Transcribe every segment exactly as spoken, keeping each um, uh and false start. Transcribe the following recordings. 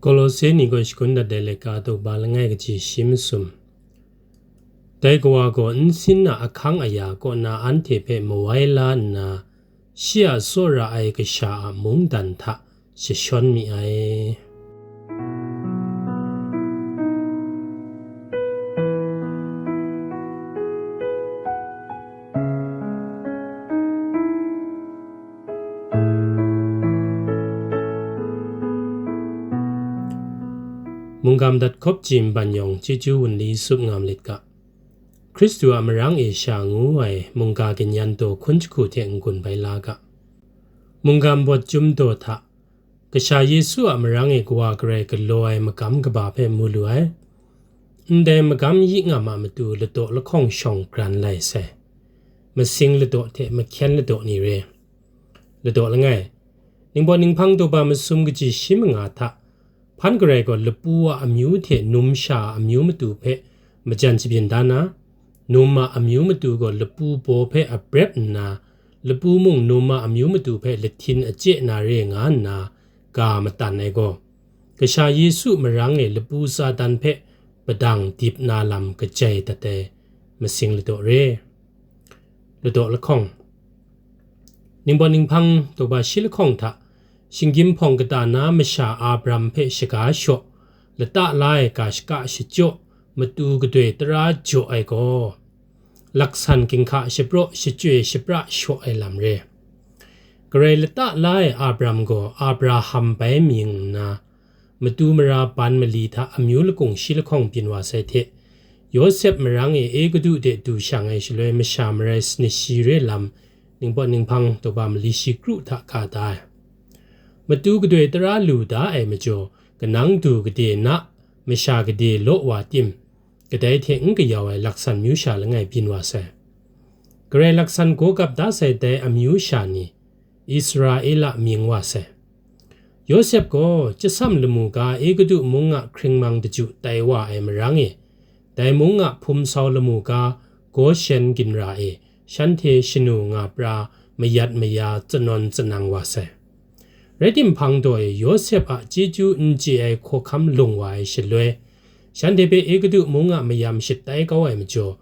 Kolose ni gaw shagun dat ai laika daw ba langai kaji shi masum. Dai Kawa gaw nsin a ahkang aya kaw na anhte hpe mawai la nna, shi a tsawra ai kasha a mungdan hta jashawn mi ai. Mungga madat hkawp ji nban yawng chyeju wunli tsup nga malit ga. Hkristu a marang e sha ngu ai mungga kanyan taw hkun jahku hte n-gun bai la ga. Mungga nbawt chyum daw hta, Kasha Yesu a marang e Kawa Karai galaw ai magam kaba hpe mu lu ai. Ndai magam yi ngam a matu ladaw lahkawng shawng gran lai sai. Masing ladaw hte mahkyen ladaw ni re. Ladaw langai, ningbaw ninghpang daw ba masum kaji shi manga hta, hpan garai gaw lapu a amyu hte numsha a amyu matu hpe majan shabyin da na, num a amyu matu gaw lapu baw hpe abrep nna, lapu mung num a amyu matu hpe lahtin achye na re nga nna ga matan ai gaw, Kasha Yesu marang e lapu Satan hpe padang dip na lam kajai dat ai masing ladaw re. Ladaw lahkawng, ningbaw ninghpang daw ba shi lahkawng hta, shinggyim hpawng kata na masha Abram hpe shaga shaw, lata la ai ga shaka shachyaw, matu gadoi tara jaw ai gaw, laksan ginhka shapraw shachyoi shapra shaw ai lam re. Karai lata la ai Abram gaw Abraham bai mying nna, matu mara ban mali hta amyu lakung shi lahkawng byin wa sai hte, Yawsep marang e Egutu de du shang ai shaloi masha marai sanit shi re lam, ningpawt ninghpang daw ba mali shi kru hta ka da ai. Matu gadoi tara lu da ai majaw, kanang du gade na, masha gade law wa tim, kadai hte n kayau ai laksan myu sha langai byin wa sai. Karai laksan gaw gap da sai dai amyu sha ni, Israela mying wa sai. Yawsep gaw chyasam lamu ga Egutu mung a hkringmang daju tai wa ai marang e, dai mung a hpum sau lamu ga Goshen ginra e shanhte shanu nga pra mayat maya tsanawn tsanang wa sai. Rai timhpang daw e Yawsep a chyeju n chye ai hkawhkam lung wa ai shaloi, shanhte hpe Egutu mung a mayam shatai kau ai majaw,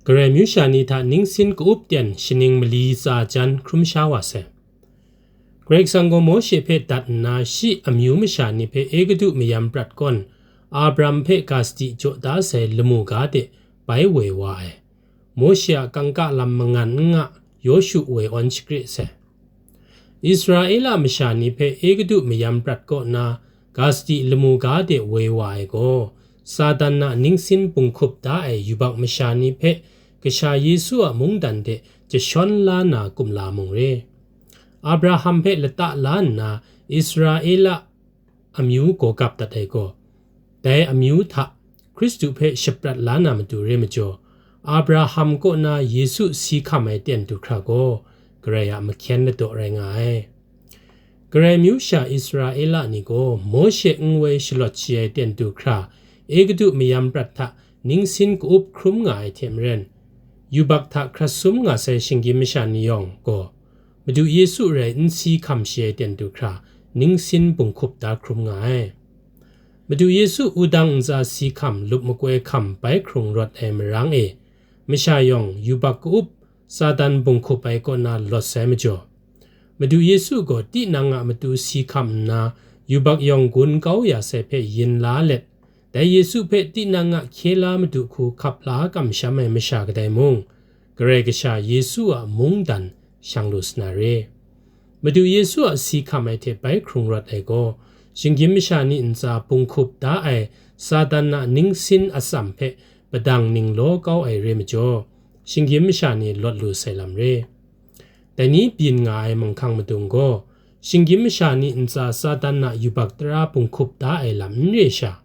Karai myu sha ni hta ningsin ka-up ten shaning mali tsa jan hkrum sha wa sai. Karai Kasang gaw Mawshe hpe dat nna shi amyu masha ni hpe Egutu mayam prat kawn, Abram hpe ga sadi jaw da sai lamu ga de bai woi wa ai. Mawshe a kangka lam mangan n nga, Yawshu woi awn shakre sai. Israela masha ni hpe Egutu mayam prat kaw na, ga sadi lamu ga de woi wa ai gaw, Satan a ningsin bunghkup da ai yubak masha ni hpe Kasha Yesu a mungdan de jashawn la na kumla mung re. Abraham hpe lata la nna Israela amyu gaw gap dat ai gaw, dai amyu hta Hkristu hpe shaprat la na matu re majaw, Abraham kaw na Yesu si hkam ai ten du hkra gaw, Karai a mahkyen ladaw rai nga ai. Karai myu sha Israela ni gaw Mawshe n woi shalawt shi ai ten du hkra, Egutu mayam prat hta ningsin ka-up hkrum nga ai hte maren, yubak hta hkrat sum nga sai shinggyim masha ni yawng gaw, Madu Yesu rai n si hkam shi ai ten du hkra, ningsin bunghkup da hkrum nga ai. Madu Yesu wudang ntsa si hkam lup makoi hkam bai hkrung rawt ai marang e, masha yawng yubak ka-up, Satan bunghkup ai kaw na lawt sai majaw, Madu Yesu gaw tinang a matu si hkam nna, yubak yawng gun kau ya sai hpe yin la let, dai Yesu hpe tinang a hkye la madu hku hkap la kamsham ai masha kadai mung, Karai Kasha Yesu a mungdan shang lu sa na re. Madu Yesu a si hkam ai hte bai hkrung rawt ai gaw, shinggyim masha ni ntsa bunghkup da ai Satan a ningsin atsam hpe padang ninglaw kau ai re majaw, shinggyim masha ni lawt lu sai lam re. Dai ni byin nga ai manghkang madung gaw, shinggyim masha ni ntsa Satan a yubak tara bunghkup da ai lam n re sha,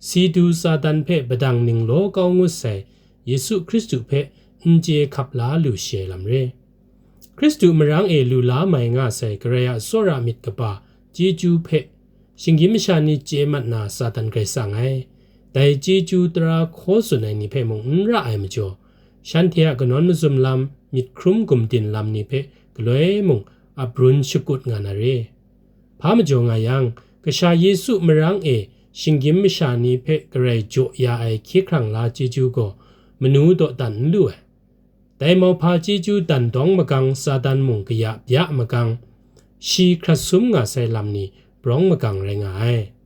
si du Satan hpe padang ninglaw kau ngut sai Yesu Hkristu hpe n chye hkap la lu shi ai lam re. Hkristu marang e lu la mai nga sai Karai a tsawra myit kaba chyeju hpe, shinggyim masha ni chye mat na Satan grai tsang ai. Dai chyeju tara hkaw tsun ai ni hpe mung n ra ai majaw, shanhte a kanawn mazum lam, myit hkrum gumdin lam ni hpe galoi mung a brun shakut nga na re. Hpa majaw nga yang, Kasha Yesu marang e shinggyim masha ni hpe garai jaw ya ai hkye hkrang la chyeju gaw manu dawdan n lu ai. Dai mauhpa chyeju dan dawng magang Satan mung kaya bya magang, shi hkrat sum nga sai lam ni brawng magang rai nga ai.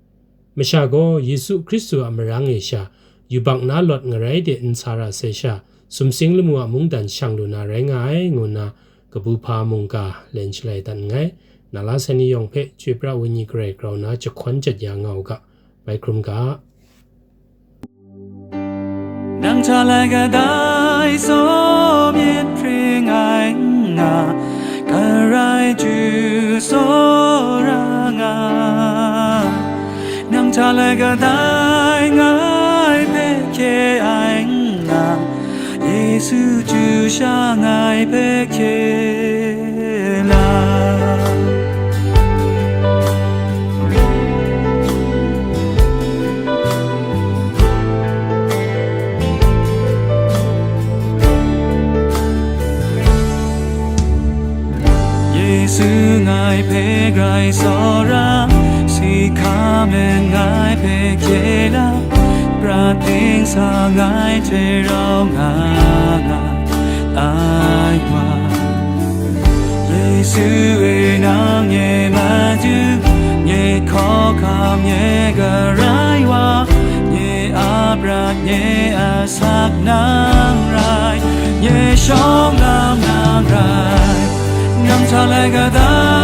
Masha gaw Yesu Hkristu a marang e sha yubak na lawt ngarai de n sa ra sai sha, sumsing lamu a mungdan shang lu na rai nga ai, ngu nna kabu hpa mungga len shalai dat nngai. Na la sai ni yawng hpe Chyoi Pra Wenyi garai grau na jahkawn jat ya nga u ga, bai hkrum ga. Nang hta lai kadai tsaw myit hpring ai n nga, Karai Ju tsawra nga. Nang hta lai kadai ngai hpe hkye ai n nga, Yesu Ju sha ngai hpe hkye la. Yesu ngai hpe grai tsawra, si hkam e ngai hpe hkye la, prat ding sa ngai hte rau nga nga ai wa. Yesu e nang nye matu, nye hkawhkam, nye Karai wa, nye a prat, nye a sak nang rai, nye shawng lam nang rai, nang hta lai kadai